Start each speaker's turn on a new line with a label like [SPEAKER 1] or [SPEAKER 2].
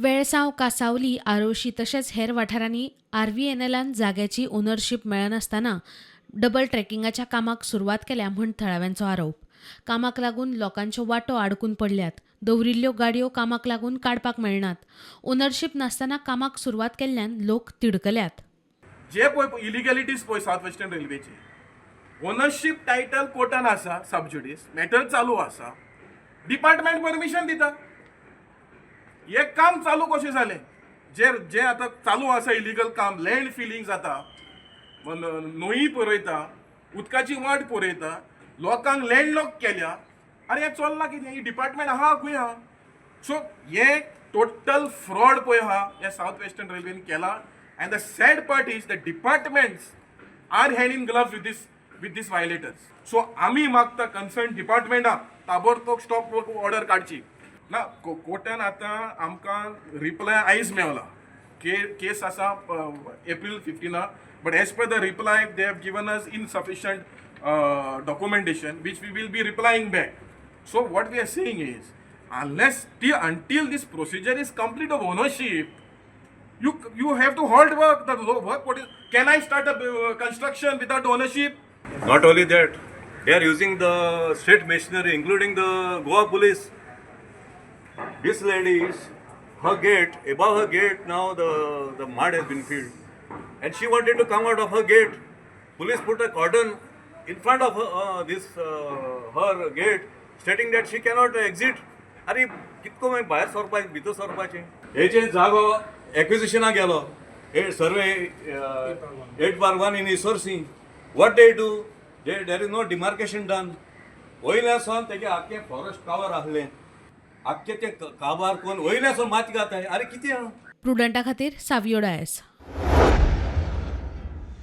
[SPEAKER 1] वेळसांव, कासावली, आरोशी तशेंच हेर वाठारांनी आरव्हीएनएलान जाग्याची ओनरशीप मेळनासतना डबल ट्रॅकिंगाच्या कामाक सुरवात केल्या म्हूण थळाव्यांचो आरोप. कामाक लागून लोकांच्यो वाटो आडकून पडल्यात. दवरिल्ल्यो गाडयो कामाक लागून काडपाक मेळनात. ओनरशीप नासतना कामाक सुरवात केल्ल्यान लोक तिडकल्यात.
[SPEAKER 2] जे पळय इलिगॅलिटीज पळय सावथ वेस्टर्न रेल्वेची, ओनरशीप टायटल कोर्टान आसा, सबज्युडीस मॅटर चालू आसा, डिपार्टमेंट परमिशन दिता. हे काम चालू कशें जालें? जे जे आतां चालू आसा इलिगल काम, लँड फिलींग जाता, न्हंयी पुरयता, उदकाची वाट पुरयता, लोकांक लँडलॉक केल्या. आरे, हें चल्लां कितें? ही डिपार्टमेंट आहा खंय आहा? सो हे टोटल फ्रॉड पळय आहा, हे सावथ वेस्टर्न रेल्वेन केला. And the sad part is the departments are hand in gloves with this violators. So आमी मागता कन्सर्न डिपार्टमेंटाक ताबडतोब स्टॉप वर्क ऑर्डर काडची. ना, कोर्टान आतां आमकां रिप्लाय आयज मेवला. के केस आसा April 15, but as per the reply, they have given us insufficient documentation, which we will be replying back. So what we are saying is, unless till until this procedure is complete of ownership, you have to halt work. The work, what is, can I start a construction without ownership?
[SPEAKER 3] Not only that, they are using the state machinery, including the Goa police. This lady is her gate, above her gate now the mud has been filled. And she wanted to come out of her gate. Police put a cordon in front of her, her gate, stating that she cannot exit. अरे, कितको मागीर भायर सरपाचें, भितर सरपाचें? हेचे जागो एक्विजिशनाक गेलो, हे survey 8/1 in Issorcim. What they do, they there is no demarcation done. वयल्यान सावन तेगे आख्खें फॉरेस्ट कवर आहलें, आख्खें तें काबार कोन्न वयल्यान सावन माती घाताय. अरे, कितें आहा?
[SPEAKER 1] प्रुडंटा खातीर सावियो डायस.